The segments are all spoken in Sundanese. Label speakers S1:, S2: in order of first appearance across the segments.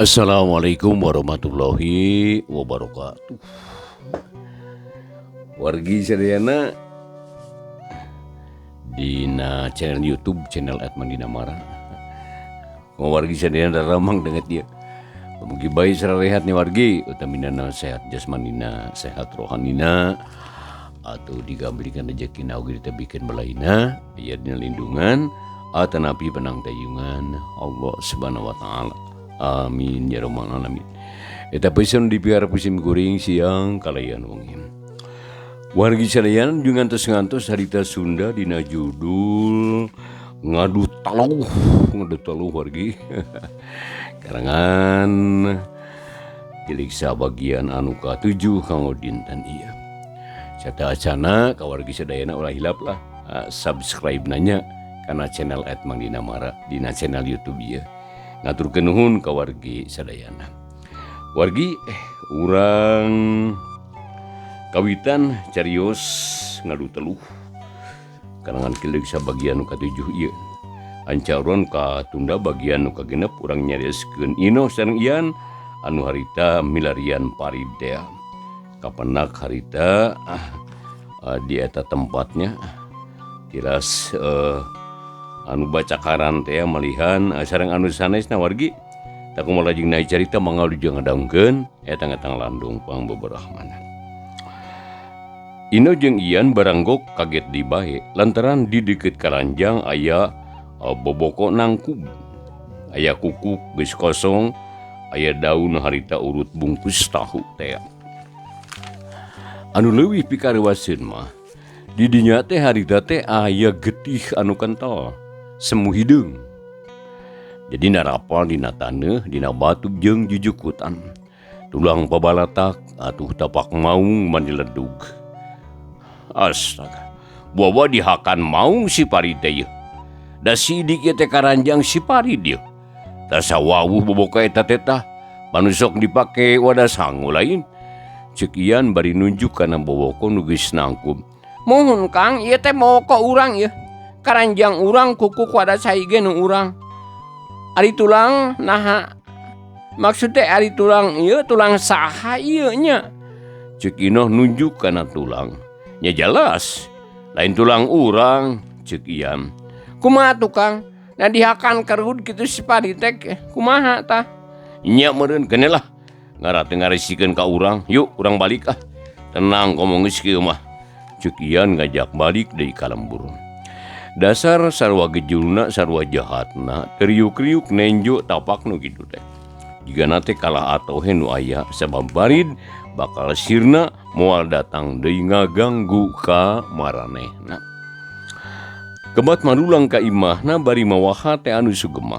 S1: Assalamualaikum warahmatullahi wabarakatuh. Wargi sadayana dina channel YouTube channel Edman Dinamara. Wargi sadayana daramang danget ieu. Mugi bae sararehat nih wargi, utamina sehat jasmanina, sehat rohanina, atau digambilkan rezekina oge ditebikeun balaina, aya dina lindungan atanapi penang tayungan Allah Subhanahu wa taala. Amin ya rabbal alamin. Eta pesen dipiara pusim kuring siang kalayan wengi. Wargi sadayana jeung ngantos-ngantos harita Sunda dina judul Ngadu Taluh, Ngadu Taluh wargi. Karangan Tiliksa bagian anu ka-7 kanggo dinten ieu. Serta acana ka wargi sadayana ulah hilap lah subscribe nanya kana channel Edmang Dinamara dina channel YouTube ieu. Ngaturkeun nuhun ka wargi sadayana. Wargi urang kawitan carios ngadu teluh karangan Tiliksa bagian nu ka-7 ieu. Ancaron ka tunda bagian nu kagenep urang nyarioskeun Inoh sareng Ian anu harita milarian Parid tea. Kapenak harita di eta tempatnya tiras anu bacakaran teh malihan sareng anu sanesna wargi. Tak kumaha lajeng naik carita mangga wilujeng ngadangkeun eta ngetang landung pangbeberahmana. Ino jeung Ian baranggok kaget di bae lantaran di deukeut karanjang aya boboko nangkub, aya kukuk geus kosong, aya daun harita urut bungkus tahu teh. Anu leuwih pikarewaseun mah di dinya teh harita teh aya getih anu kental semu hideung. Jadi narapal dina taneuh, dina batu jeung jujukutan. Tulang pabalatak atuh tapak maung maniledug. Astaga, bawa dihakan maung si Parid teh yeuh. Da sidik ieu teh karanjang si Parid yeuh. Tasa wawuh boboka eta teh tah, panusok dipake wadah sangu lain. Ceuk Ian bari nunjuk kana boboko nu geus nangkub.
S2: Muhun Kang, ieu teh boboko urang yeuh. Karanjang urang kukuk wadah cai ge nu urang. Ari tulang naha? Maksud teh ari tulang ieu tulang saha ieu nya?
S1: Ceuk Inoh nunjuk kana tulang. Nya jelas, lain tulang urang, ceuk Ian.
S2: Kumaha tuh Kang? Nah dihakan kerud kitu si Parid teh kumaha tah?
S1: Nya meureun keun lah. Ngarah teu ngarisikeun ka urang. Yuk urang balik ah. Tenang komo geus kieu mah. Ceuk Ian ngajak balik deui ka lembur. Dasar sarua gejulna sarua jahatna teriuk-riuk nenjo tapak nu kitu teh. Jigana teh kalah atohe nu aya sabab Parid bakal sirna moal datang deui ngaganggu ka maranehna. Kebat marulang ka imahna bari mawa hate anu sugema.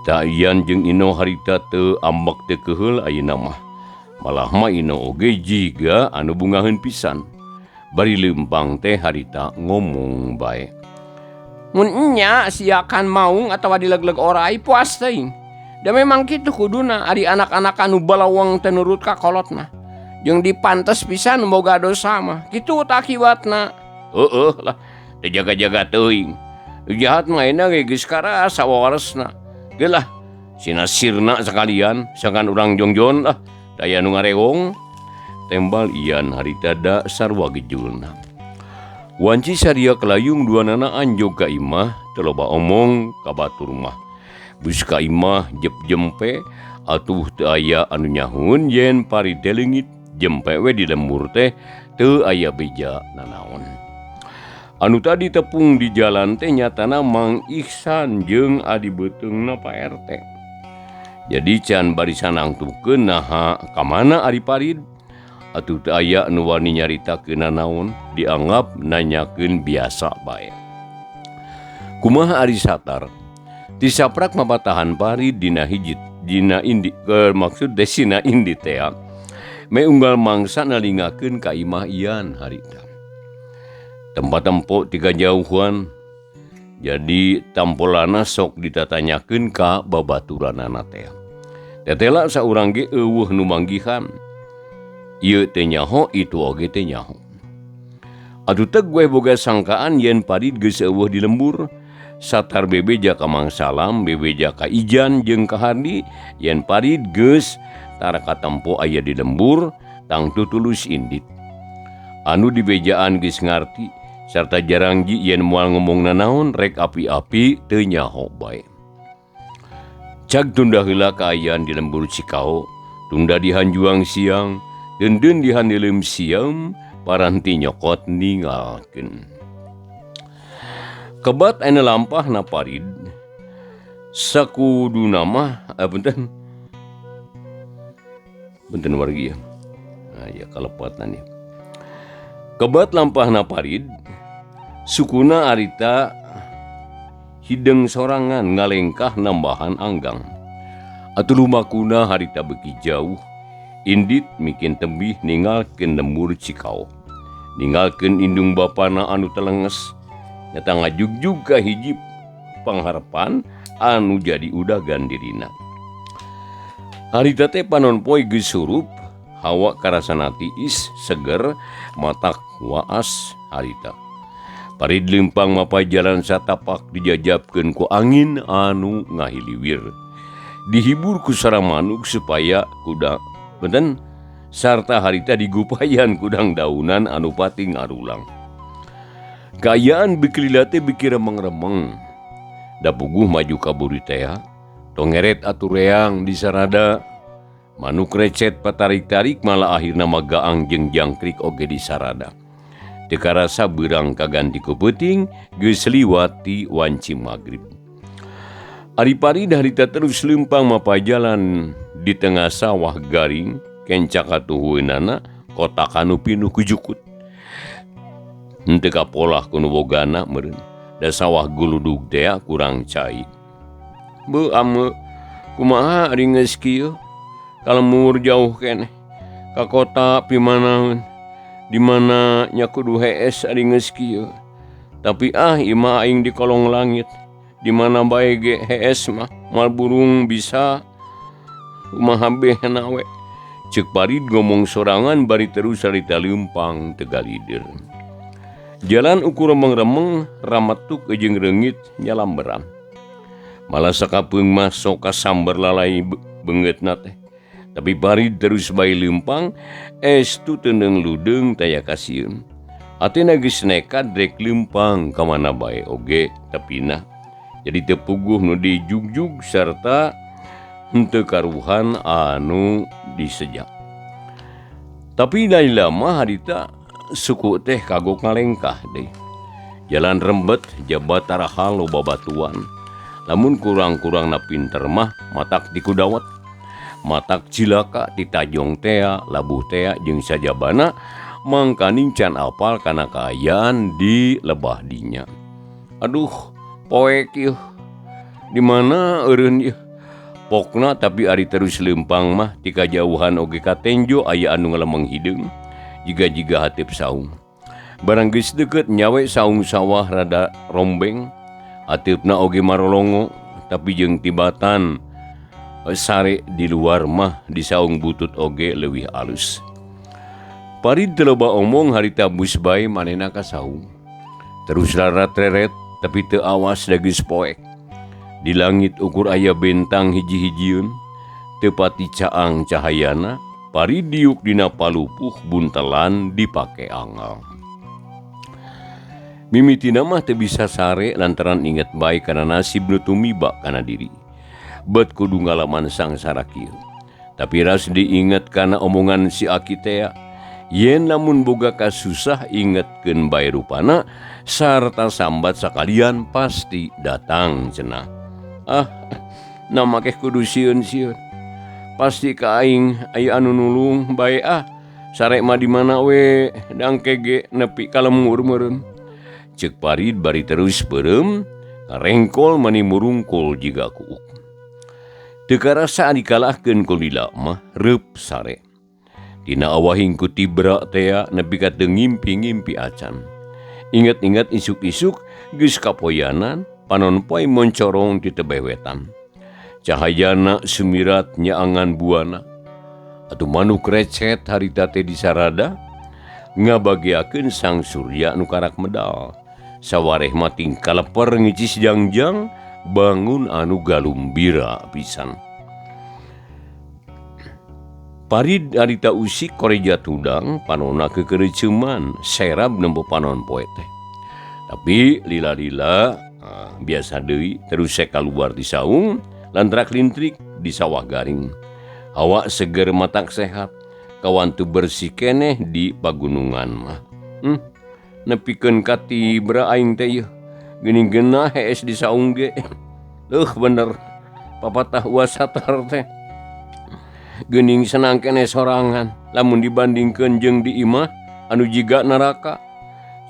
S1: Ita Ian jeung Ino harita teu ambek teu keuheul ayeuna mah. Malah mah Ino oge jiga anu bungaheun pisan. Bari leumpang teh harita ngomong bae.
S2: Mun nya siakan maung atawa dilegleg orai puas teuing. Da memang kitu kuduna ari anak-anak anu balawang teh nurut ka kolotna. Jeung dipantes pisan boga dosa mah. Kitu tah akibatna.
S1: Heueuh lah, teu jaga-jaga teuing. Nu jahat mah ayeuna ge geus karasa wawaresna. Geus lah, sina sirna sakalian, sangkan urang jongjon lah, daya nu ngarewong. Tembal Ian harita da sarua gejulna. Wanci saria kelayung dua nana anjog ka imah, teu loba omong ka batur mah. Geus ka imah jep jempe, atuh teu aya anu nyahun yen Parid teh leungit, jempe we di lembur teh teu aya beja nanaon. Anu tadi tepung di jalan teh nyatana Mang Ihsan jeung adi beuteungna Pak RT. Jadi can bari sanangtukeun naha ka mana ari Parid? Atuh teu aya nu wani nyaritakeun nanaon, dianggap nanyakeun biasa bae. Kumaha ari Satar? Tisaprak mapatahan Parid dina hiji dina indi ke maksud desina indi tea. Me unggal mangsa nalingakeun ka imah Ian harita. Tempat tempo tiga jauhan. Jadi tampolana sok ditatanyakeun ka babaturanana teh. Tetela saurang ge eueuh nu manggihan. Ieu teh nyaho, itu oge teh nyaho. Atuh teh gue boga sangkaan yen Parid geus eueuh di lembur, Satar bebeja ka Mang Salam, bebeja ka Ijan jeung ka Hardi yen Parid geus tara katempo aya di lembur tangtu tulus indit. Anu dibejaan geus ngarti sarta jarangji yen moal ngomong nanaon rek api-api teu nyaho bae. Cag tunda heula kaayaan di lembur Cikao, tunda dihanjuang siang, deundeun dihandileum siam, paranti nyokot ninggalkeun. Kebat anu lampah na Parid sakuduna mah punten punten wargi ya. Nah, ya kalepatan ya. Kebat lampah na Parid sukuna arita hideng sorangan ngalengkah nambahan anggang. Atuh lumakuna harita beuki jauh indit mikin tebih ninggalkeun lembur Cikao. Ninggalkeun indung bapana anu telenges. Nyata ngajugjug ka hiji pangharepan anu jadi udagan dirina. Harita teh panon poe geus surup, hawa karasana tiis, seger, matak waas harita. Parid leumpang mapay jalan satapak dijajabkeun ku angin anu ngahiliwir. Dihibur ku sara manuk supaya kuda benten sarta harita digupayan kudang daunan anu pati ngarulang. Kaayaan beuki lila teh beuki remeng-remeng. Da puguh maju ka buri tea, tongeret atuh reang di sarada. Manuk recet patarik-tarik malah akhirna magaang jeung jangkrik oge di sarada. Teu karasa beurang kaganti ku peuting geus liwat ti wanci magrib. Ari Parid harita terus leumpang mapajalan di tengah sawah garing kenca katuhueunana kotak anu pinuh ku jukut. Henteu kapolah ku nu bogana meureun, da sawah guludug tea kurang cai. Beuh ame kumaha ari geus kieu? Kalemur jauh keneh ka kota pimanaeun. Di mana nya kudu hees ari geus kieu. Tapi ah ieu mah aing di kolong langit. Di mana bae ge hees mah moal burung bisa kumaha behna we. Ceuk Parid ngomong sorangan bari terus harita leumpang teu galidir. Jalan ukur remeng-remeng rametuk jeung reungit nyalamberan. Malah sakapeung mah sok kasamber lalai beungeutna teh. Tapi Parid terus bae leumpang estu teu ludeung taya kasieun. Atina geus nekat rek leumpang ka mana bae oge tepina. Jadi teu puguh nu dijugjug sarta henteu karuhan anu disejak. Tapi lain lama harita suku teh kagok ngalengkah deui. Jalan rembet jabat tarahal loba batuan. Lamun kurang-kurangna pinter mah matak dikudawet. Matak cilaka ditajong tea, labuh tea jeung sajabana mangkaning can apal kana kaayaan di lebah dinya. Aduh, poek ieu. Di mana eureun ieu? Pokna tapi ari terus leumpang mah ti kajauhan oge katenjo aya anu ngalemeng hideung. Jiga-jiga hateup saung. Barang geus deukeut nyawe saung sawah rada rombeng, hateupna oge marolongo, tapi jeung tibatan sare di luar mah di saung butut oge leuwih alus. Parid teu loba omong harita bus bae manehna ka saung. Terus rarat-reret tapi teu awas da geus poek. Di langit ukur aya bentang hiji-hijieun, teu pati caang cahayana. Parid diuk dina palupuh buntelan dipake angal. Mimitina mah teu bisa sare lantaran inget bae kana nasib nu tumiba kana diri. Bet kudu ngalaman sangsara kieu. Tapi ras diinget kana omongan si aki tea, yen lamun boga kasusah ingetkeun bae rupana sarta sambat sakalian pasti datang cenah. Ah, na make kudu sieun-sieun. Pasti ka aing aya anu nulung bae ah. Sare mah di mana we dangke ge nepi ka lemur meureun. Ceuk Parid bari terus beureum karengkol mani murungkul jiga kuuk. Teu karasa dikalahkeun ku lila mah reup sare. Dina awahing ku tibra tea nepi ka teu ngimpi-ngimpi acan. Inget-inget isuk-isuk geus kapoyanan panon poe moncorong ti tebeh wetan. Cahayana sumirat nyaangan buana. Atuh manuk recet harita teh disarada ngabagiakeun sang surya nu karak medal. Sawareh mah tingkah leper ngicis jangjang bangun anu galumbira pisan. Parid harita usik koreja tudang panona kekereuceuman serab nempo panon poe teh. Tapi lila-lila biasa deui terus saya kaluar di saung lantrak lintrik di sawah garing. Hawa seger matak sehat kawantu bersih keneh di pagunungan mah. Nepikeun ka tibra aing teh yeuh. Geuning geunah hees di saung ge. Leuh bener papatah uasatar teh. Geuning senang keneh sorangan lamun dibandingkeun jeung di imah anu jiga neraka.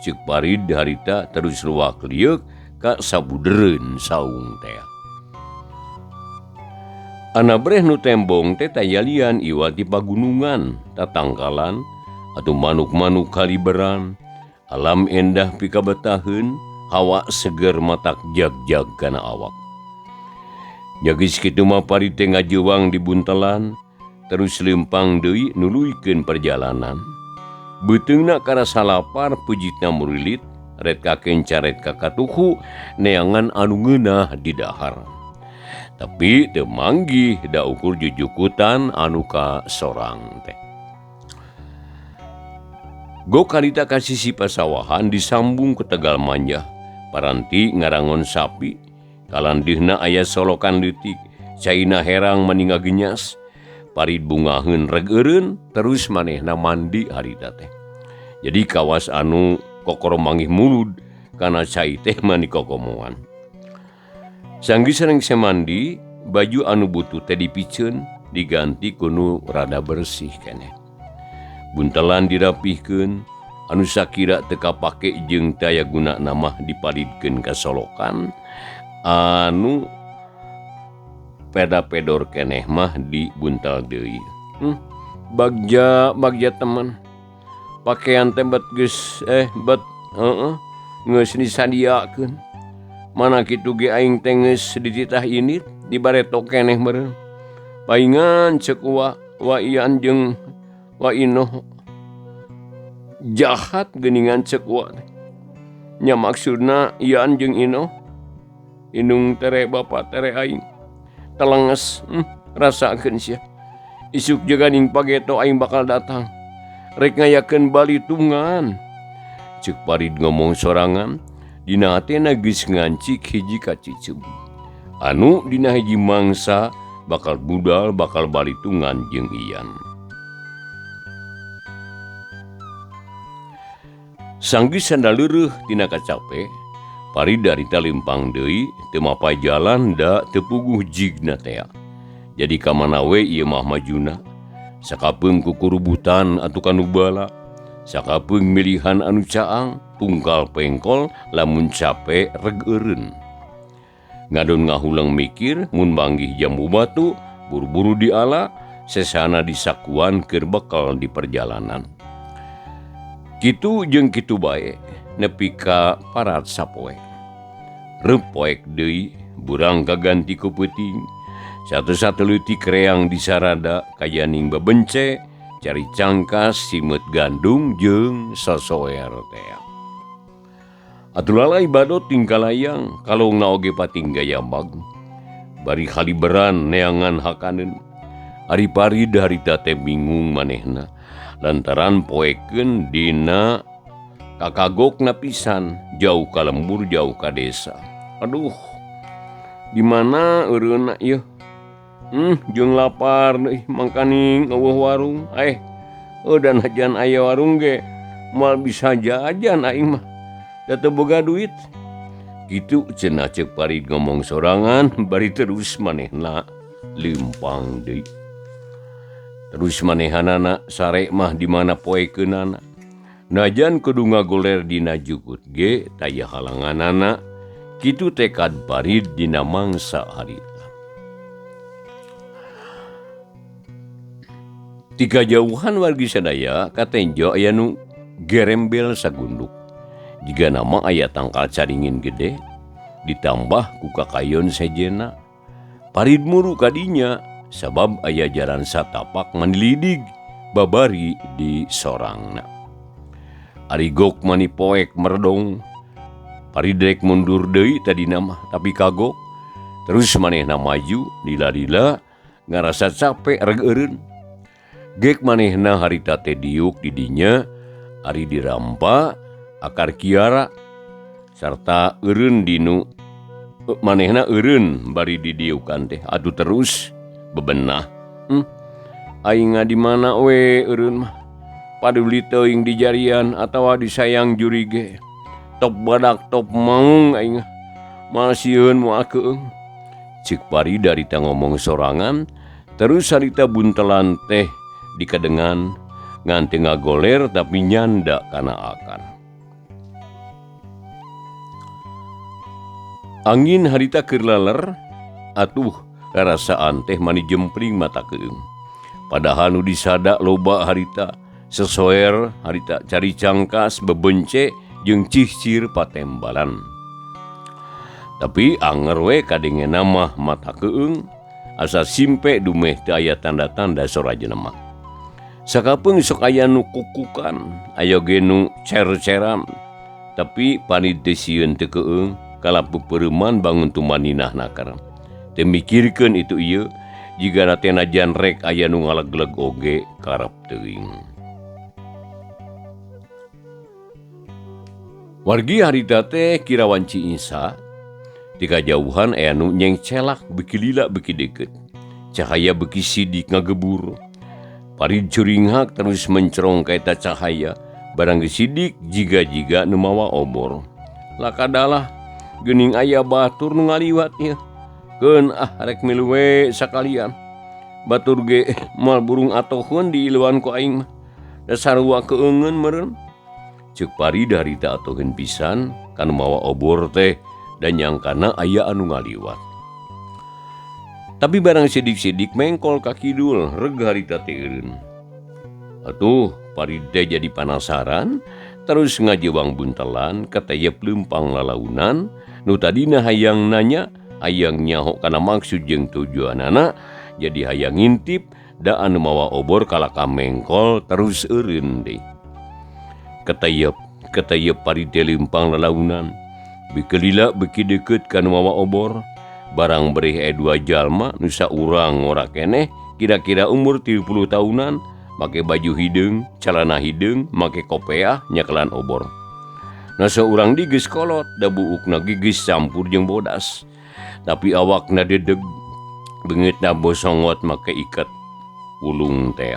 S1: Ceuk Parid harita terus luak lieuk ka sabudereun saung teh. Anabreh nu tembong teh tayalian iwal ti pagunungan, tatangkalan atau manuk-manuk kaliberan, alam endah pikabetaheun, hawa seger matak jag-jag kana awak. Jagis kitu mah Parid teh ngajeuwang di buntelan, terus leumpang deui nuluykeun perjalanan. Beuteungna karasa lapar pujitna murilit, ret ka kenca ret ka katuhu, neangan anu ngeunah di dahar. Tapi teu manggih da ukur jujukutan anu ka sorang teh. Go karita ka sisi pasawahan disambung ke Tegal Manjah, paranti ngarangon sapi, kalandihna aya solokan leutik, caina herang mani ngagenyas, Parid bungaheun reg eureun, terus manehna mandi harita teh. Jadi kawas anu kokoro manggih mulud kana cai teh mani kokomoan. Sanggeus rengse mandi, baju anu butuh teh dipiceun, diganti ku nu rada bersih keneh. Buntelan dirapihkeun, anu sakira teu kapake jeung taya gunana mah dipalidkeun ka solokan, anu peda-pedor keneh mah dibuntal deui. Bagja bagja teman. Pakaian teh bet geus bet heeh geus disadiakeun. Mana kitu ge aing teh geus dititah ini dibareto keneh meureun. Paingan ceuk wa wa Ian jeung wa Inoh jahat geuningan ceuk wa teh. Nya maksudna Ian jeung Inoh indung tere bapa tere aing telenges, rasakeun sia. Isuk jeung ganing pageto aing bakal datang. Rek ngayakeun balitungan. Ceuk Parid ngomong sorangan, dina hatena geus ngancik hiji kacicub. Anu dina hiji mangsa bakal budal bakal balitungan jeung Ian. Sanggeus sandaleureureuh tina kacape, Parid darita lempang deui teu mapay jalan da teu puguh jigna tea. Jadi ka mana we ieu mah majuna? Sakapeung kukurubutan atuh kanu bala, sakapeung milihan anu caang, pungkal pengkol lamun cape reg eureun. Ngadon ngahulang mikir mun manggih jambu batu, buru-buru diala, sesana disakuan keur bekal di perjalanan. Kitu jeung kitu bae nepi ka parat sapoe. Reup poek deui burang kaganti ku peuting. Satu-satu leutik reang disarada kayaning bebence, cari cangkas, simeut gandum jeung sosoer teh. Atuh lalai badot tingkah layang, kalongna oge pating gayamag. Bari haliberan neangan hakaneun. Ari Parid harita teh bingung manehna lantaran poekeun dina kakagokna pisan jauh ka lembur jauh ka desa. Aduh, di mana eureunna ieu? Jeung lapar deui mangkaning eueuh warung. Dan hajan aya warung ge moal bisa jajan aing mah. Da teu boga duit. Kitu cenah ceuk Parid ngomong sorangan bari terus manehna leumpang deui. Terus manehanana sare mah di mana poekeunana. Najan kudu ngagoler dina jukut ge taya halanganana. Kitu tekad Parid dina mangsa harita. Tiga jauhan wargi sadaya katenjo aya nu gerembel sagunduk. Jiga nama aya tangkal caringin gede ditambah ku kakayon sejena. Parid muru kadinya sabab aya jalan satapak manilidig babari di sorangna. Ari gok mani poek merdong Parid rek mundur deui tadina mah tapi kagok. Terus manehna maju lila-lila ngarasa capek reg eureun. Gek manehna harita teh diuk di dinya ari dirampa akar kiara sarta eureun dinu manehna eureun bari didiukan teh atuh terus bebenah. Aing di mana we eureun mah paduli teuing di jarian atawa disayang jurige. Top badak top maung aing mah sieun moal keung. Cik Parid harita ngomong sorangan terus harita buntelan teh dikadengan ngan teu ngagoler tapi nyanda kana akar. Angin harita keur leler atuh rarasaan teh mani jempling mata keung. Padahal nu disada loba harita sesoer harita cari cangkas bebence jeung cihcir patembalan. Tapi anger we kadengena mah mata keung asa simpe dumeh teu aya tanda-tanda sora jelema. Sakapeung sok aya nu kukukan, aya ge nu cer-ceran. Tapi Parid teh sieun teu keung kalap pepereuman bangun tumaninah nakar. Teu mikirkeun itu ieu jigana teh najan rek aya nu ngalegleg oge karep teuing. Wargi harita teh kirawan Ciisa di kajauhan aya nu nyengcelak beuki lila beuki deukeut. Cahaya beuki sidik ngagebur. Parid curinghak terus mencerong ka eta cahaya barang geus sidik jiga-jiga nu mawa obor. Lakadalah geuning aya batur nu ngaliwat ieu. Keun ah rek milu we sakalian. Batur ge moal burung atoheun diiluan ku aing mah. Da sarua keungeun meureun. Ceuk Parid harita atoheun pisan kanu mawa obor teh dan nyangkana aya anu ngaliwat. Tapi barang sidik-sidik mengkol ka kidul reg harita teh eureun. Atuh Parid teh jadi panasaran terus ngajewang buntelan katayep leumpang lalaunan nu tadina hayang nanya hayang nyaho kana maksud jeung tujuanana jadi hayang ngintip da anu mawa obor kalaka mengkol terus eureun deui. Ketayep Parid teh leumpang lalaunan beuki lila beuki deukeut ka nu mawa obor. Barang berih dua jalma nu saurang ngora keneh kira-kira umur 30 tahunan make baju hideung calana hideung make kopeah nyekelan obor. Na saurang di geus kolot da buukna ge geus campur jeung bodas. Tapi awakna dedeg beungeutna bosongot make iket ulung teh.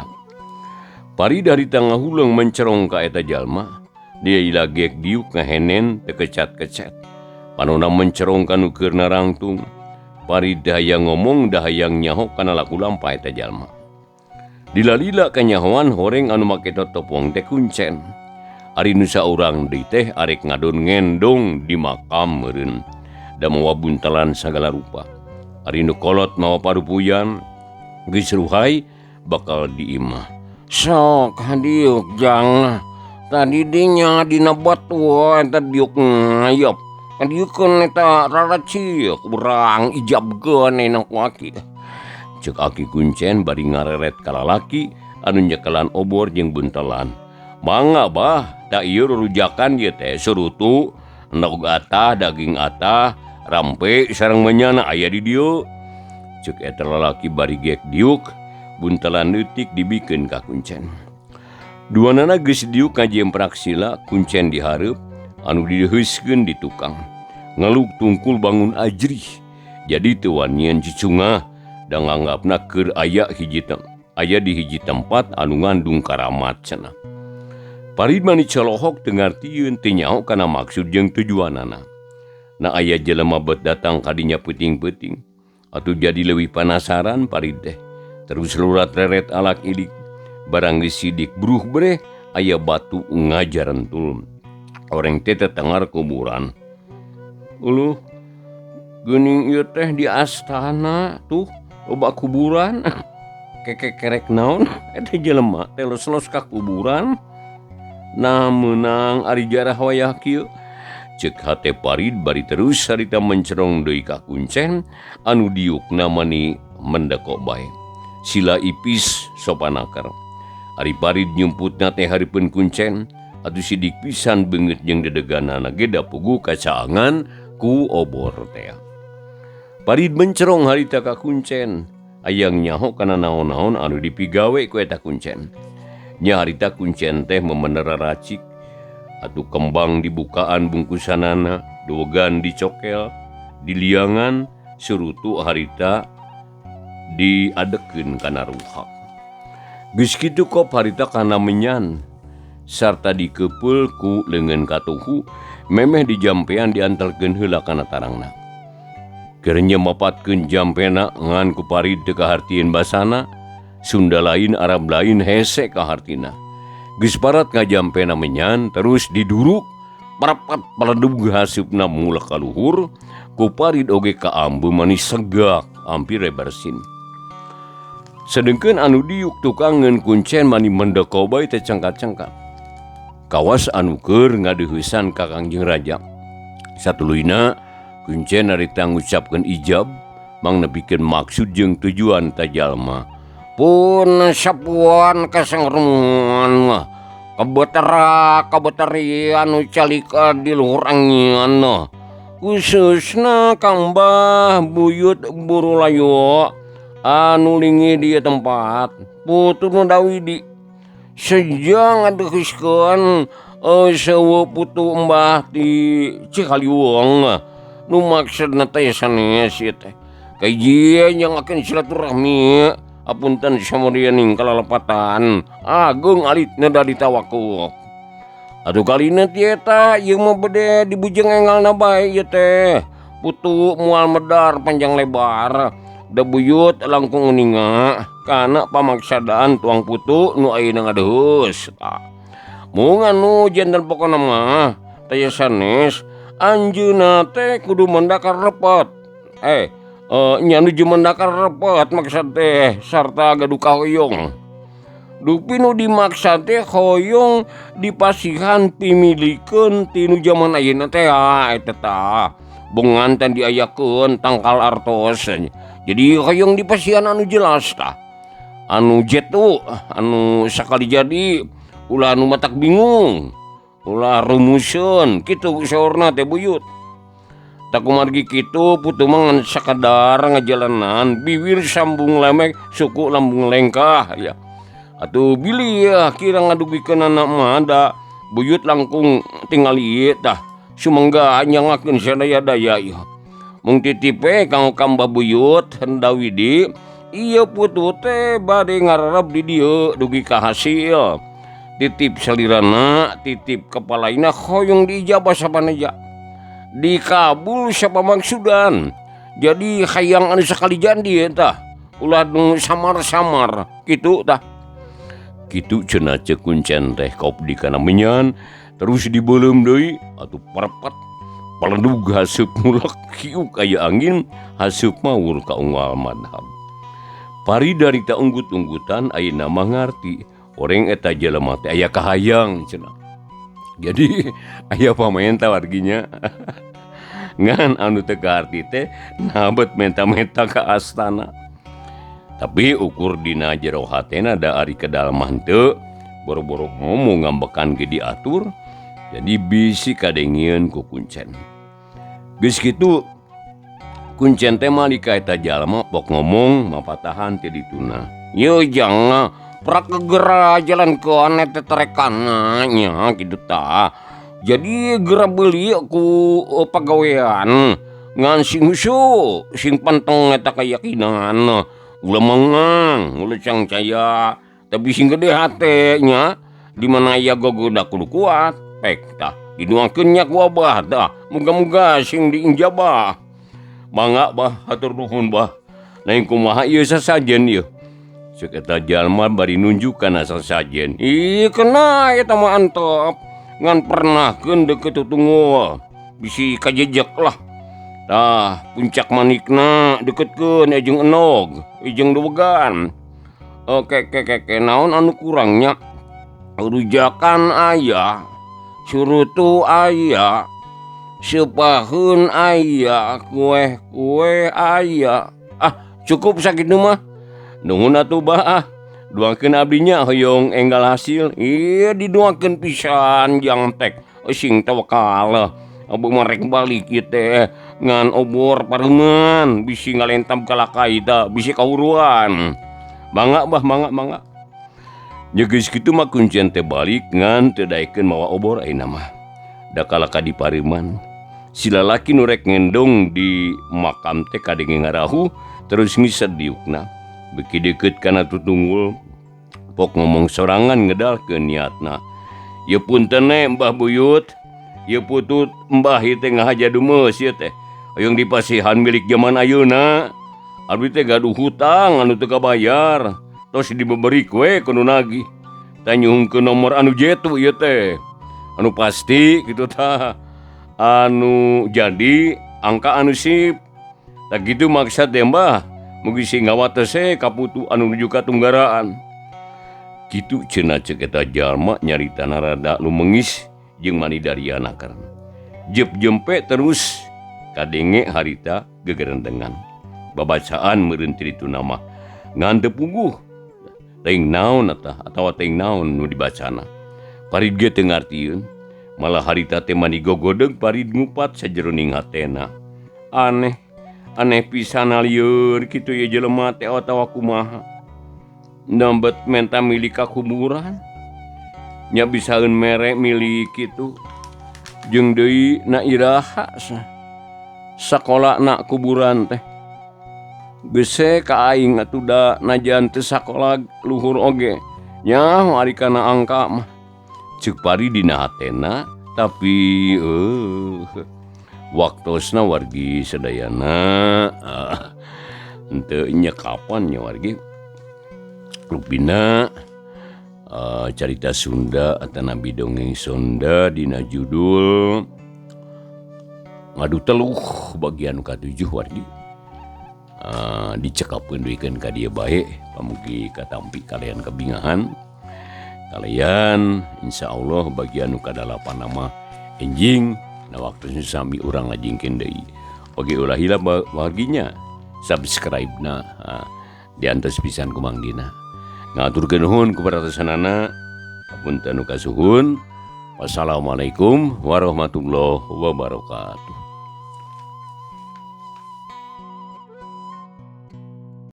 S1: Parid harita ngahuleng mencerong ka eta jalma dia ilagek diuk ngahenen teu kecat-kecet. Panona mencerong ka nu keur narangtung. Parid hayang ngomong da hayang nyaho kana laku lampah eta jalma. Dilalila kanyahoan horeng anu make totopong teh kuncen. Ari nu saurang deui teh arek ngadon ngendong di makam meureun. Da mawa buntelan sagala rupa. Ari nu kolot mawa parupuyan geus ruhai bakal diimah.
S2: Sok hadiuk jang. Tadi dinya dina batu eta diuk ngayap. Kadieukeun eta raracik urang ijabkeun enak ku aki.
S1: Ceuk aki kuncen bari ngareret ka lalaki anu nyekelan obor jeung buntelan. Mangga bah, da ieu rurujakan ieu teh surutu, endog atah, daging atah, rampe sareng menyana aya di dieu. Ceuk eta lalaki bari geek diuk, buntelan leutik dibikeun ka kuncen. Duanana geus diuk ngajemprak sila, kuncen dihareup anu diheuskeun di tukang. Ngeluk tungkul bangun ajrih. Jadi teu wanian cicungah da nganggapna keur aya hiji aya di hiji tempat anu ngandung karamat cenah. Parid mani colohok teu ngartieun teu nyaho kana maksud jeung tujuanana. Na aya jelema bet datang ka dinya peuting-peuting. Atuh jadi leuwih panasaran Parid teh. Terus lurat reret alak ilik. Barang geus sidik bruh breh aya batu ngajarentul. Oreng teh tetengar kuburan. Uluh, geuning ieu teh di astana tuh loba kuburan. Keke kerek naon eta jelema teh los-los ka kuburan. Nah meunang ari jarah wayah kieu. Ceuk hate Parid bari terus harita mencerong deui ka kuncen anu diukna mani mendekok bae. Sila ipis sopanakar. Ari Parid nyumputna teh hareupeun kuncen Atuh sidik pisan beungeut jeung dedeganana ge da puguh kacaangan ku obor teh. Parid mencerong harita ka kuncen, hayang nyaho kana naon-naon anu dipigawe ku eta kuncen. Nya harita kuncen teh memener racik, atuh kembang dibukaan bungkusanana, dogan dicokel, diliangan, surutu harita diadekeun kana ruhak. Geus kitu kop harita kana menyan sarta dikeupul ku leungeun katuhu, memeh dijampean diantarkeun heula kana tarangna. Keur nyemapatkeun jampena ngan ku Parid teu kahartieun basana, Sunda lain Arab lain hese kahartina. Geus parat ngajampena menyan terus diduruk, parapat paledug hasupna mulak ka luhur, ku Parid oge kaambu manis segak hampir bersin. Sedengkeun anu diuk tukangeun kuncen mani mendeko bae teh cengkat-cengkat. Kawas anu keur ngadeuheusan ka Kangjeng Raja. Satuluyna kuncen harita ngucapkeun ijab mangnepikeun maksud jeung tujuan ta jalma.
S2: Pun sapuan kasangreman mah kabetera kabeteri anu calika di luhur angin khususna Kang Bah Buyut Burulayo anu lingi di tempat putu nu Dawidi sejang ngadeukeskeun sewu putu Mbah di Cikaliwung nu maksudna teh sanes ieu teh kajian yang akan silaturahmi apunten samurianing kalalepatan ageung alitna da ditawakuk. Aduh kalina ti eta ieu mah bede dibujeng engalna bae ieu teh putu moal medar panjang lebar da buyut langkung uninga kana pamaksadaan tuang putu nu ayeuna ngadeheus. Mung anu janten pokona mah teh sanes anjeunna teh kudu mendakar repot. Nya nuju mendakar repot maksad teh sarta gaduh kahoyong. Dupi nu dimaksa teh hoyong dipasihan pimilikeun tinu jaman ayeuna teh eta tah. Bongan teh diayakeun tangkal artos. Jadi hoyong dipasihan anu jelas tah. Anu jetu, anu sakali jadi ulah anu matak bingung. Ulah rumuseun kitu saurna teh buyut. Tak kumargi kitu putu mah ngan sakadar ngajalanan bibir sambung lemek suku lambung lengkah ya. Atuh bilih ya kira ngadugikeun anak mah da buyut langkung tingali ieu tah sumangga nyangakeun sadaya-daya ieu. Mung titip we kanggo ka Mbah Buyut Dawidi ieu putu teh bade ngararab di dieu dugi ka hasil. Titip salirana titip kepalaina hoyong diijabah sapaneja. Dikabul siapa maksudan. Jadi hayang anu sakali jandi tah ulah nu samar-samar kitu tah.
S1: Kitu cenah ceuk kuncen teh kop di kana menyan terus dibeuleum deui atuh parpat paledug haseup mulak kiuk aya angin haseup maur ka unggal madhab. Pari dari ta unggut-unggutan ayeuna mah ngarti oreng eta jelema teh aya kahayang cenah. Jadi aya pamenta warginya ngan anu teu kaharti teh nabet menta-menta ka astana. Tapi ukur dina jero hatena da ari kedal mah henteu boro-boro ngomong ngambekan ge diatur jadi bisi kadengieun ku kuncen. Geus kitu kuncen teh mah ka eta jalma pok ngomong mapatahan teh dituna.
S2: Yeuh jang prak gera jalankeun eta terekana nya kitu tah. Jadi gera beuli ku pagawean ngan sing husu sing panteng eta kayakinan ulah mengang ulah cangcaya tapi sing gede hate nya di mana aya gogoda kudu kuat pek tah diduangkeun nya ku abah tah muga-muga sing diinjabah.
S1: Mangga bah hatur nuhun bah lain kumaha ieu sasajen ieu. Ceuk eta jalma bari nunjuk kana sasajen.
S2: Ih kena eta mah antep ngan pernahkeun deukeut tutungul bisi kajejek lah. Tah puncak manikna deketkeun jeung enog jeung duwegan. Oke ke naon anu kurangnya rujakan aya surutu aya sepaheun aya kue-kue aya. Ah cukup sakitu mah.
S1: Nuhun atuh bah ah. Duakeun abdi nya hoyong enggal hasil. Ieu diduakeun pisan jang tek sing tawakal. Abdi mah rek balik ieu teh ngan obor pareuman bisi ngalentam ka tah bisi kahuruan. Mangga bah mangga mangga. Nya geus kitu mah kuncen teh balik ngan teu daekeun mawa obor ayeuna mah. Da kalaka di pareuman. Si lalaki nu rek ngendong di makam teh kadenge ngarahu terus ngised diukna. Beuki deukeut kana tutunggul pok ngomong sorangan ngedalkeun niatna. Ieu punten Mbah Buyut, ieu putut Mbah ieu teh ngahaja dumeus ieu teh. Hoyong dipasihan milik zaman ayeuna. Abdi teh gaduh hutang anu teu kabayar. Tos dibeberi we ku nu nagih. Tah nyuhunkeun nomor anu jetu ieu teh. Anu pasti kitu tah. Anu jadi angka anu sip. Tah kitu maksad teh Mbah. Mugi sing ngawates we ka putu anu nuju ka tunggaraan. Kitu cenah ceuk eta jalma nyaritana rada lumengis jeung manidariana karena. Jep jempe terus kadenge harita gegerendengan. Babacaan meureun ti ditu mah ngan teu puguh. Teuing naon atah atawa teuing naon nu dibacana. Parid ge teu ngartieun. Malah harita teh mani gogodeg Parid ngupat sajeroning hatena. Aneh, aneh pisan lieur kitu ieu jelema teh atawa kumaha. Nambet menta milik ka kuburan. Nya bisaeun mere milik kitu. Jeung deui na iraha sakola na kuburan teh. Geus ka aing atuh da najan teu sakola luhur oge. Nyaho ari kana angka mah. Ceuk Pari dina hatena tapi waktosna wargi sadayana henteu nya kapan nya wargi. Rupina carita Sunda atanapi dongeng Sunda dina judul Ngadu Teluh bagian ka-7 wargi. Dicekapkeun duikeun ka dieu bae pamugi katampi kalian kabingahan. Kalian insyaallah bagian nu ka-8 mah enjing na waktu sami urang ngajingkeun deui. Oge ulah hilap warginya subscribe na diantos pisan ku Mang Dina. Ngaturkeun nuhun ku paratosanana. Hapunten nu kasuhun. Wassalamualaikum warahmatullahi wabarakatuh.